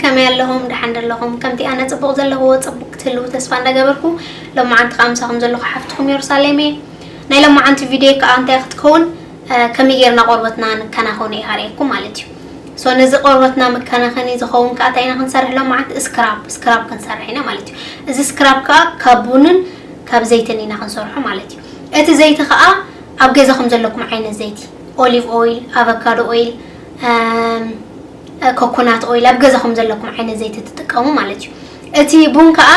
ከመይ ኣለኹም? ደሓን ዶ ኣለኹም? ከምቲ ኣነ ጽቡቕ ዘለኹዎ ጽቡቕ ክትህልዉ ተስፋ እንዳገበርኩ፣ ሎማዓንቲ ከኣ ምሳኹም ዘለኹ ሓፍትኹም የሩሳሌም እየ። ናይ ሎማዓንቲ ቪድዮ ከኣ እንታይ ክትከውን፣ እ፣ ከመይ ጌርና ቆርበትና ንከናኸኖ እየ ካርእየኩም ማለት እዩ። ሶ ነዚ ቆርበትና መከናኸኒ ዝኸውን ከኣ እንታይ ኢና ክንሰርሕ ሎማዓንቲ? ስክራብ፣ ስክራብ ክንሰርሕ ኢና ማለት እዩ። እዚ ስክራብ ከኣ ካብ ቡንን ካብ ዘይትን ኢና ክንሰርሖ ማለት እዩ። እቲ ዘይቲ ከኣ ኣብ ገዛኹም ዘለኩም ዓይነት ዘይቲ፣ ኦሊቭ ኦይል፣ ኣቨካዶ ኦይል፣ እም፣ ኮኮናት ኦይል፣ ኣብ ገዛኹም ዘለኩም ዓይነት ዘይቲ ትጥቀሙ ማለት እዩ። እቲ ቡን ከኣ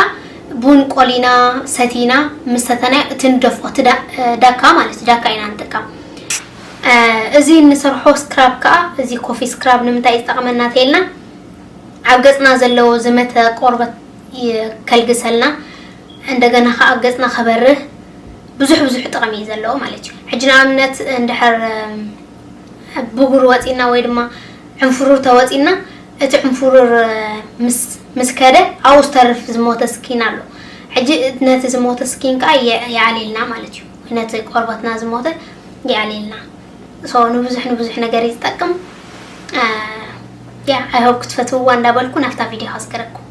ቡን ቆሊና ሰቲና ምስ ሰተና እቲ ንደፍኦ፣ እቲ ዳ-፣ ዳካ ማለት እዩ፣ ዳካ ኢና ንጥቀም። እ፣ እዚ እንሰርሖ ስክራብ ከኣ፣ እዚ ኮፊ ስክራብ ንምንታይ እዩ ዝጠቕመና ተይልና፣ ኣብ ገጽና ዘለዎ ዝመተ ቆርበት ይከልግሰልና፣ እንደገና ከኣ ኣብ ገጽና ከበርህ ብዙሕ ብዙሕ ጥቕሚ እዩ ዘለዎ ማለት እዩ። ሕጂ ንኣብነት እንድሕር፣ እም፣ ብጉር ወጺና ወይ ድማ ዕንፍሩር ተወጺና፣ እቲ ዕንፍሩር፣ እ፣ ምስ፣ ምስ ከደ ኣብኡ ዝተርፍ ዝሞተ ስኪን ኣሎ። ሕጂ ነቲ ዝሞተ ስኪን ከኣ የ-፣ የኣልየልና ማለት እዩ። ነቲ ቆርበትና ዝሞተ የኣልየልና። ሶ ንብዙሕ ንብዙሕ ነገር እዩ ዝጠቅም። እ፣ ያ፣ I hope ክትፈትውዋ እንዳበልኩ ናብታ ቪድዮ ከስገረኩም።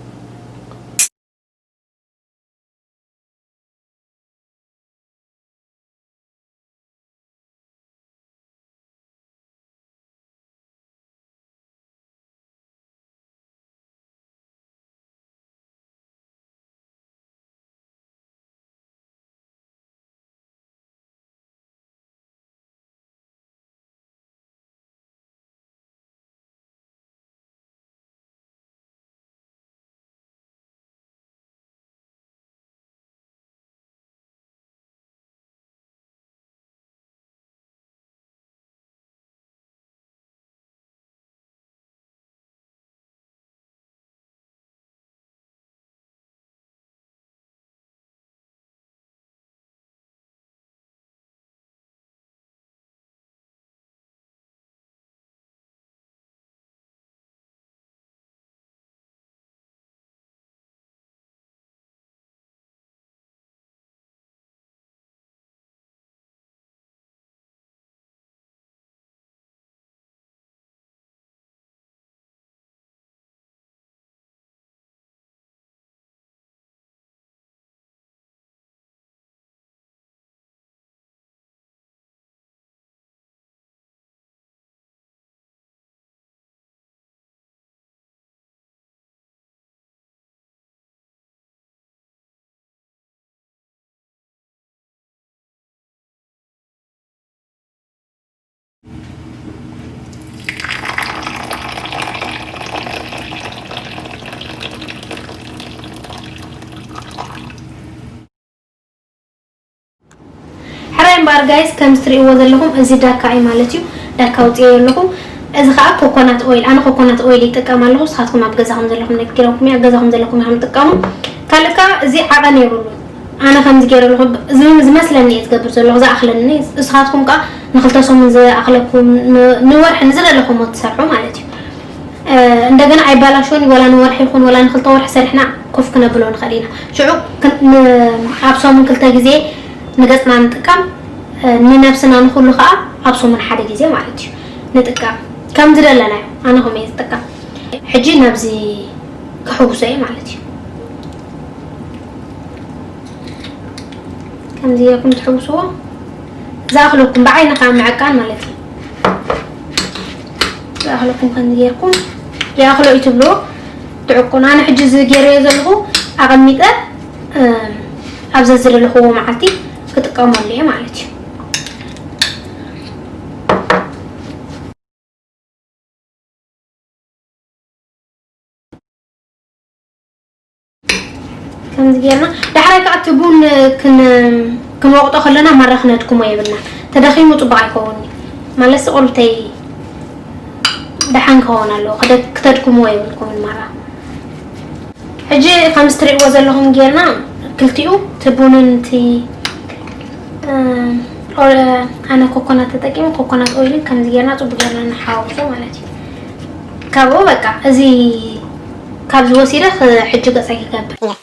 ሕራይ እምበኣር ጋይስ፣ ከምዚ ትርእይዎ ዘለኹም እዚ ዳካ እዩ ማለት እዩ። ዳካ ኣውፅኤዮ ኣለኹ። እዚ ከዓ ኮኮናት ኦይል፣ ኣነ ኮኮናት ኦይል ይጥቀም ኣለኹ። ንስኻትኩም ኣብ ገዛኹም ዘለኹም ነጊረኩም እየ፣ ኣብ ገዛኹም ዘለኹም ኢኹም ትጥቀሙ። ካልእ ከዓ እዚ ዓቐን የብሉን። ኣነ ከምዚ ገይረ ኣለኹ። እዚ ዝመስለኒ እየ ዝገብር ዘለኹ፣ ዝኣኽለኒ። ንስኻትኩም ከዓ ንክልተ ሰሙን ዝኣኽለኩም፣ ን-፣ ንወርሒ ንዝደለኹሞ ትሰርሑ ማለት እዩ። እ፣ እንደገና ኣይባላሾን እዩ፣ ወላ ንወርሒ ይኹን ወላ ንክልተ ወርሒ ሰሪሕና ኮፍ ክነብሎ ንኽእል ኢና። ሽዑ ክን-፣ ን-፣ ኣብ ሰሙን ክልተ ግዜ ንገጽና ንጥቀም፣ እ፣ ንነብስና ንኹሉ ኸኣ ኣብ ሰሙን ሓደ ግዜ ማለት እዩ ንጥቀም። ከም ዝደለናዮ፣ ኣነ ከምኡ እየ ዝጥቀም። ሕጂ ናብዚ ክሕውሶ እየ ማለት እዩ። ከምዚ ጌርኩም ትሕውስዎ። ዝኣኽለኩም ብዓይኒ ካብ ምዕቃን ማለት እዩ። ዝኣኽለኩም ከምዚ ጌርኩም ይኣኽሎ እዩ ትብልዎ፣ ትዕቁኑ። ኣነ ሕጂ እዚ ገይረዮ ዘለኹ ኣቐሚጠ፣ እም፣ ኣብ ዘዝደለኽዎ መዓልቲ ክጥቀመሉ እየ ማለት እዩ። ከምዚ ጌርና ዳሕራይ ከዓ እቲ ቡን ክን-፣ ክንወቕጦ ከለና ማራ ክነድክሞ የብልና። ተደኺሙ ጽቡቕ ኣይከውን እዩ። ማለት ቁሩብተይ ደሓን ክኸውን ኣለዎ። ክደ-፣ ክተድክምዎ የብልኩምን ማራ። ሕጂ ከምዚ ትርእይዎ ዘለኹም ጌርና ክልቲኡ እቲ ቡንን እቲ፣ እ፣ ኦረ-፣ ኣነ ኮኮናት ተጠቂመ፣ ኮኮናት ኦይልን ከምዚ ጌርና ጽቡቕ ጌርና ንሓዋውሶ ማለት እዩ። ካብኡ በቃ እዚ ካብዚ ወሲደ ክ-፣ ሕጂ ገጸይ ክገብር።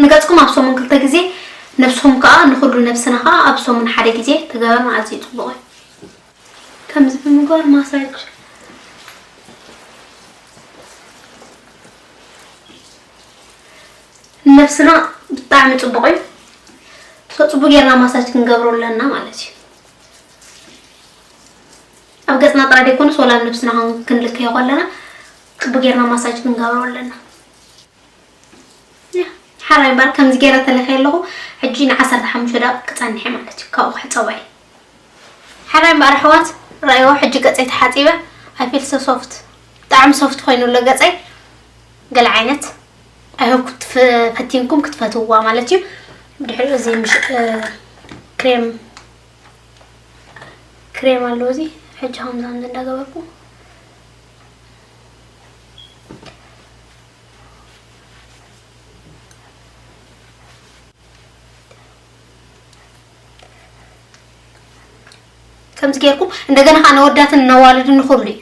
ንገጽኩም ኣብ ሰሙን ክልተ ግዜ፣ ነብስኹም ከኣ ንኹሉ ነብስና ከኣ ኣብ ሰሙን ሓደ ግዜ ተገበርና ኣዝዩ ጽቡቕ እዩ። ከምዚ ብምግባር ማሳጅ ነብስና ብጣዕሚ ጽቡቕ እዩ። ሶ ጽቡቅ ጌርና ማሳጅ ክንገብሮ ኣለና ማለት እዩ። ኣብ ገጽና ጥራይ ዘይኮነስ ወላ ኣብ ነብስና ክን- ክንልከዮ ከለና ጽቡቅ ጌርና ማሳጅ ክንገብሮ ኣለና። ያ፣ ሓራይ እምበኣር ከምዚ ጌረ ተለኽየ ኣለኹ። ሕጂ ንዓሰርተ ሓሙሽተ ደቂቕ ክጸንሕ ማለት እዩ። ካብኡ ክሕጸቦ እየ። ሓራይ እምበኣር ኣሕዋት፣ ረኣይዎ፣ ሕጂ ገጸይ ተሓጺበ። I feel so soft። ብጣዕሚ ሶፍት ኮይኑ ኣሎ ገጸይ። ገለ ዓይነት። I hope ክትፈ- ፈቲንኩም ክትፈትውዋ ማለት እዩ። ብድሕሪኡ እዚ ምሽ- እ፣ ክሬም ክሬም ኣለዎ። እዚ ሕጂ ከምዚ ከምዚ እንዳገበርኩ ከምዚ ጌርኩም እንደገና ከዓ ነወዳትን ነዋልድን ንኹሉ እዩ።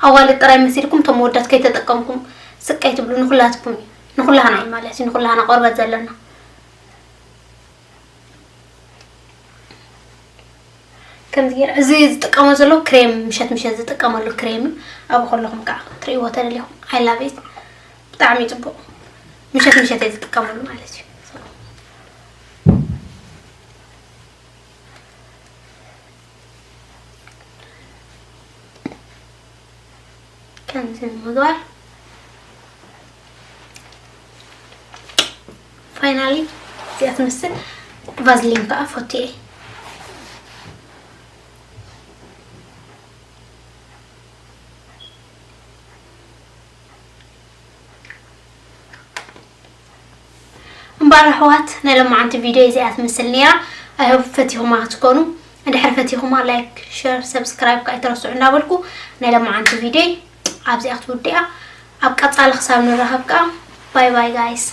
ኣዋልድ ጥራይ መሲልኩም እቶም ወዳት ከይተጠቀምኩም ስቅ ኣይትብሉ። ንኹላትኩም እዩ። ንኹላህና እዩ ማለት እዩ። ንኹላህና ቆርበት ዘለና። ከምዚ ገይረ እዚ ዝጥቀሞ ዘሎ ክሬም፣ ምሸት ምሸት ዝጥቀመሉ ክሬም እዩ። ኣብኡ ከለኹም ከዓ ክትርእይዎ ተደሊኹም። I love it። ብጣዕሚ እዩ ጽቡቕ። ምሸት ምሸት እየ ዝጥቀመሉ ማለት እዩ። ከምዚ ምግባር። ፋይናሊ እዚኣ ትመስል። ቫዝሊን ከዓ ፎቲ እየ። እምበኣር ኣሕዋት፣ ናይ ሎማዓንቲ ቪድዮ እዚኣ ትመስል ነይራ። I hope ፈቲኹማ ክትኮኑ። እንድሕር ፈቲኹማ፣ ላይክ፣ ሸር፣ ሰብስክራይብ ከዓ ኣይትረስዑ እናበልኩ፣ ናይ ሎማዓንቲ ቪድዮ ኣብዚኣ ክትውድኣ። ኣብ ቀጻሊ ክሳብ ንራኸብ ከዓ፣ ባይ ባይ ጋይስ።